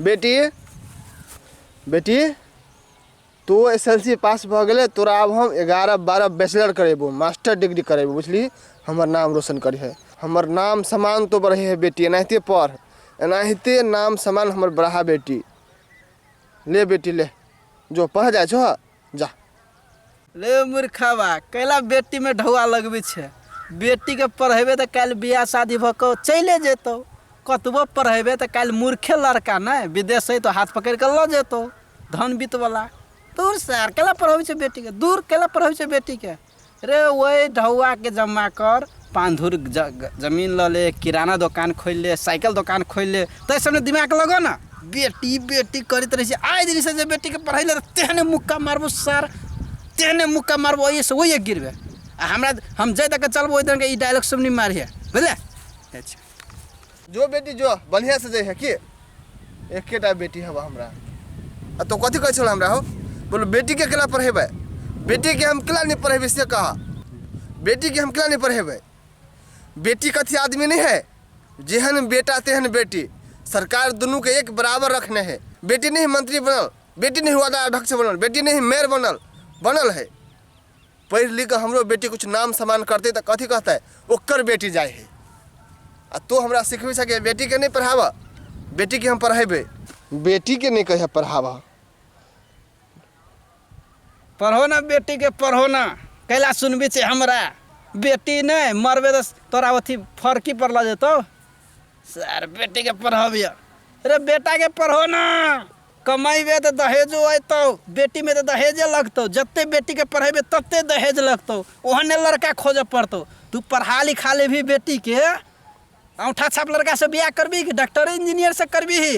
बेटी, बेटी, तू एस एल सी पास भऽ गेलै, तोरा आब हम 11 12 बैचलर करेबो, मास्टर डिग्री करेबो, बुझली? हमर नाम रोशन करिहे, हमर नाम समान तो बढ़े है बेटी। एनाहिते पढ़, एनाहिते नाम समान हमर बढ़ा बेटी। ले बेटी ले, जो पढ़ जाइ छो, जा। ले मूर्खवा, कैला बेटीमे ढौआ लगबै छै? बेटीके पढ़ेबै तऽ काल्हि बियाह शादी भऽ कऽ चलि जेतौ। कतबो पढ़ेबै तऽ काल्हि मूर्खे लड़का नहि विदेश अयतौ, हाथ पकड़ि कऽ लऽ जेतौ धन वित्तवला। दूर सर, कैला पढ़बै छै बेटीके? दूर, कैला पढ़बै छै बेटीके? रे ओहि ढौआके जमा कर, पाँच धूर जमीन लऽ ले, किराना दोकान खोलि ले, साइकिल दोकान खोलि ले, ताहि सबमे दिमाग लगो ने। बेटी बेटी करैत रहै छै। आइ दिनसँ जे बेटीके पढ़ै लए तेहने मुक्का मारबो सर, तेहने मुक्का मारबो, ओहिसँ ओहिए गिरबे। आ हमरा हम जाहि तक चलबो ओहि तक ई डायलॉग सब नहि मारिहे, बुझले? अच्छा। जो बेटी जो, बढ़िया से जइहे। की एकेटा बेटी हवा हमरा, आ तो कथी कहै छल हमरा? हो बोलो, बेटीके केना पढ़ेबै? बेटीके हम केना नहि पढ़ेबै से कह। बेटीके हम केना नहि पढ़ेबै? बेटी कथी आदमी नहीं है? जेहन बेटा तेहन बेटी। सरकार दुनू के एक बराबर रखने है। बेटी नहीं मंत्री बनल, बेटी नहीं वार्ड अध्यक्ष बनल, बेटी नहीं मेयर बनल, बनल है। पढ़ि लिख कऽ हमरो बेटी कुछ नाम सम्मान करतै तऽ कथी कहतै? ओकर बेटी जाइ है। आ तू हमरा सिखबै छह कि बेटीके नहि पढ़ाबऽ। बेटीके हम पढ़ेबै, बेटीके नहि कहिए पढ़ाबऽ। पढ़ो ना बेटीके, पढ़ो ना। कैला सुनबी छै हमरा? बेटी नहि मरबे तऽ तोरा अथी फरकी पर लऽ जेतौ सर। बेटीके पढ़बिय रे, बेटाके पढ़ो ना। कमेबे तऽ दहेजो अयतौ, बेटीमे तऽ दहेजे लगतौ। जते बेटीके पढ़ेबे तते दहेज लगतौ, ओहने लड़का खोजऽ पड़तौ। तू पढ़ा लिखा लेबही बेटीके, औंठा छाप लड़कासँ बियाह करबही कि डॉक्टर इंजीनियरसँ करबही?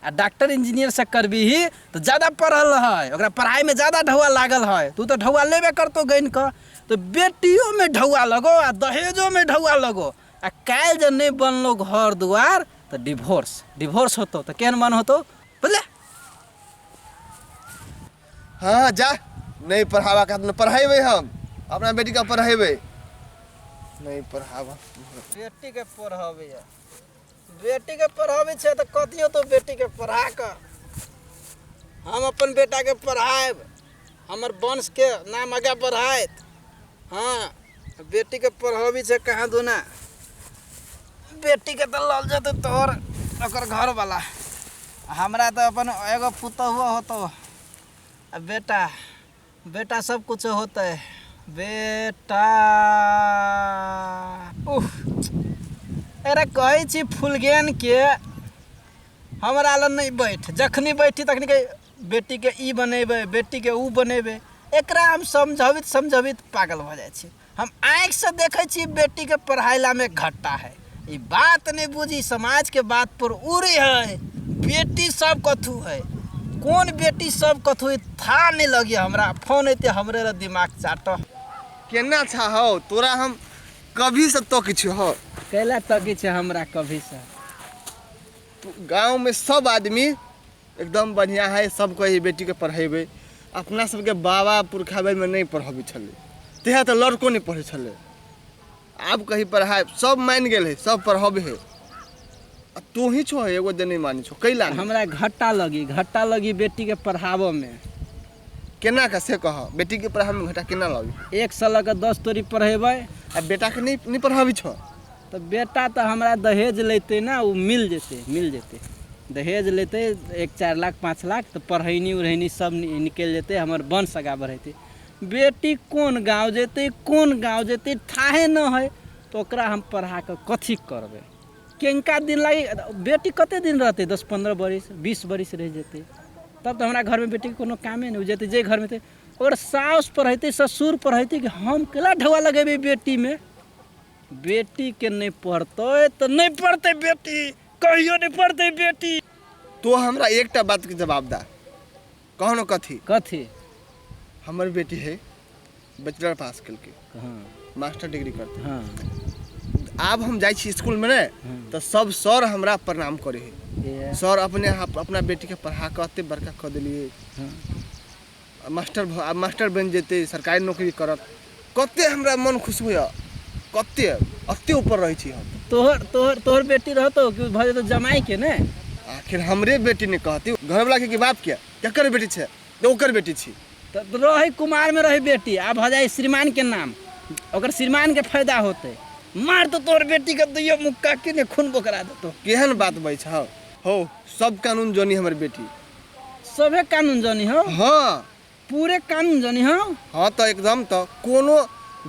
आ डॉक्टर इंजीनियरसँ करबही तऽ जादा पढ़ल है, ओकरा पढ़ाइमे जादा ढौआ लागल है। तू तऽ ढौआ लेबे करतौ गनि कऽ, तऽ बेटियोमे ढौआ लगो आ दहेजोमे ढौआ लगो। आ काल्हि जे नहि बनलो घर दुआर तऽ डिवोर्स, डिवोर्स होतौ तऽ केहन मन होतौ, बुझले? हाँ जा, नहीं पढ़ावा के पढ़ेबै हम अपना बेटी के पढ़ेबै, नहीं पढ़ावा। बेटीके पढ़ाबैए, बेटीके पढ़ाबै छै तऽ कथी होतौ? बेटीके पढ़ा कऽ हम अपन बेटाके पढ़ायब, हमर वंशके नाम आगाँ बढ़ायत। हाँ, बेटीके पढ़ाबै छै कहाँ दुना। बेटीके तऽ लऽ जेतै तोहर ओकर घरवला, हमरा तऽ अपन एगो पुतहुओ होतौ आ बेटा, बेटा सब कुछ होतै बेटा। उफ, अरे कहै छी फुलगेनके हमरा लग नहि बैठ। जखनी बैठी तखनी कही बेटीके ई बनेबै, बेटीके उ बनेबै। एकरा हम समझबैत समझबैत पागल भऽ जाइ छी। हम आँखिसँ देखै छी बेटीके पढ़ाइलामे घाटा है, ई बात नहि बुझी। समाजके बात पर उड़ै है। बेटी सब कथू है, कोन बेटी सब कथू है, था नहि लगी। हमरा फोन अयतै, हमरे लए दिमाग चाट। केना छा हौ? तोरा हम कभी से तकै छियौ हौ। कैला तकै छै हमरा कभी से? गाँव में सब आदमी एकदम बढ़िया है, सब कहे बेटीके पढ़ेबै। अपना सबके बाबा पुरखा बेरमे नहि पढ़बै छलै, तहिया तऽ लड़को नहि पढ़ै छलै। आब कही पढ़ाइ सब मानि गेल है, सब पढ़बै है, आ तू ही छो एगो जे नहि मानै छो। कैला नहि? हमरा घाटा लगी, घाटा लगी बेटीके पढ़ाबऽमे। केना कऽ से कह, बेटीके पढ़ाबैमे घाटा केना लगी? 1 लऽ कऽ 10 तोरी पढ़ेबै। आ बेटाके नहि नहि पढ़ाबै छो? तऽ बेटा तऽ हमरा दहेज लेतै ने, ओ मिल जेतै, मिल जेतै। दहेज लेतै एक 4 लाख 5 लाख तऽ पढ़ैनी उढ़ैनी सब निकलि जेतै, हमर वंश आगाँ बढ़ेतै। बेटी कोन गाँव जेतै, कोन गाँव जेतै, थाहे न है। तऽ ओकरा हम पढ़ा कऽ कथी करबै? किनका दिन लागि बेटी कते दिन रहतै? 10 15 बरिस, 20 बरिस रहि जेतै, तब तऽ हमरा घरमे बेटीके कोनो कामे नहि। ओ जेतै जे घरमे हेतै, ओकर साउस पढ़ेतै, ससुर पढ़ेतै कि हम केला ढौआ लगेबै बेटीमे? बेटीके नहि पढ़तै तऽ नहि पढ़तै बेटी, कहियो नहि पढ़तै बेटी। तो हमरा एकटा बातके जवाब दा, कहनो कथी? कथी? हमर बेटी है, बैचलर पास केलकै, मास्टर डिग्री करतै। आब हम जाइ छी स्कूलमे ने तऽ सब सर हमरा प्रणाम करै है। सर, अपने अपना बेटीके पढ़ा कऽ एते बड़का कऽ देलियै, मास्टर आब मास्टर बनि जेतै, सरकारी नौकरी करत। कते हमरा मन खुश होइए, कते एते ऊपर रहै छी हम। तोहर तोहर तोहर बेटी रहतौ कि भऽ जेतौ जमाइके ने? आखिर हमरे बेटी ने कहती घरवला के कि बाप के केकर बेटी छै तऽ ओकर बेटी छी। तऽ रहै कुमार में रहै बेटी, आब भऽ जाइ श्रीमान के नाम, ओकर श्रीमान के फायदा होतै। मार तो तोहर बेटी के दैयो मुक्का के ने खून बोकरा देतो। केहन बात बै छौ हो, सब कानून जनी हमर बेटी। सभे कानून जनी हो? हाँ। पूरे कानून जनी हो? हाँ तऽ एकदम, तऽ कोनो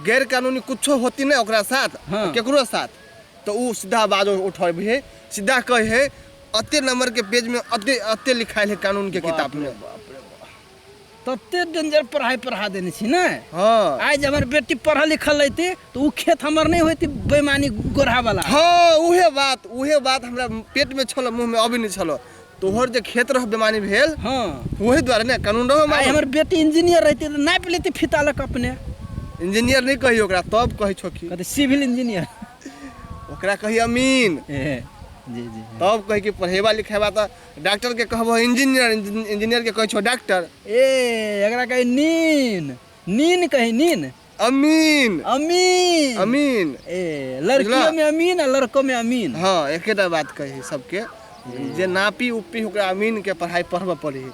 गैर कानूनी कुछो होती नहीं ओकरा साथ। हाँ। केकरो साथ तो उ सीधा आवाज उठेबे है, सीधा कहे है अते नंबर के पेज में अते अते लिखायल है कानून के किताब में। तते डेंजर पढ़ाई पढ़ा देने छी ने। हाँ। आइ जे हमर बेटी पढ़ल लिखल रहती तऽ उ खेत हमर नहीं होती बेईमानी गोरहा वाला। हाँ उहे बात हमरा पेट में छल, मुंह में अभी नहीं छल। तोहर जे खेत रह बेमानी भेल। हाँ। वही द्वारे ने कानून रहो। आइ हमर बेटी इंजीनियर रहती तऽ नापि लेती फीता लऽ कऽ अपने। इंजीनियर नहीं कही ओकरा, तब कही छोकी कहती सिविल इंजीनियर। ओकरा कही अमीन। ए, जी जी। तब कही कि पढ़ेबा लिखेबा तऽ डॉक्टर के कहबो इंजीनियर, इंजीनियर के कहै छो डॉक्टर। ए एकरा कही नीन, नीन कही नीन। अमीन। अमीन। अमीन। ए लड़कियों में अमीन आ लड़कों में अमीन। हाँ एकेटा बात कही सबके, जे नापी उपी ओकरा अमीन के पढ़ाई पढ़बऽ पड़ी।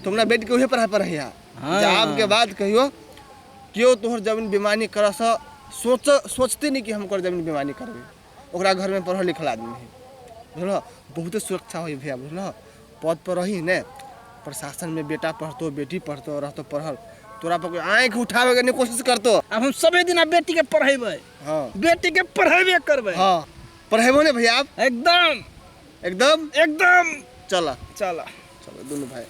तुमरा बेटी के उहे पढ़ाई पढ़ैया। हाँ। जाब के बाद कहियो केओ तोहर जमीन बेमानी करऽ से सोच सोचते नहीं कि हम ओकर जमीन बेमानी करबै। ओकरा घर में पढ़ल लिखल आदमी है, बुझलह, बहुते सुरक्षा होइ भैया, बुझलह। पद पर रही ने प्रशासन में, बेटा पढ़तो बेटी पढ़तो रहतो पढ़ल, तोरा पर कोई आँखि उठावे के नहीं कोशिश करतो। आब हम सबे दिन बेटी के पढ़ेबै। हाँ। बेटी के पढ़ेबे करबै। हाँ पढ़ेबो ने भैया आप? एकदम। एकदम? एकदम। चला चला चलो दोनों भाई।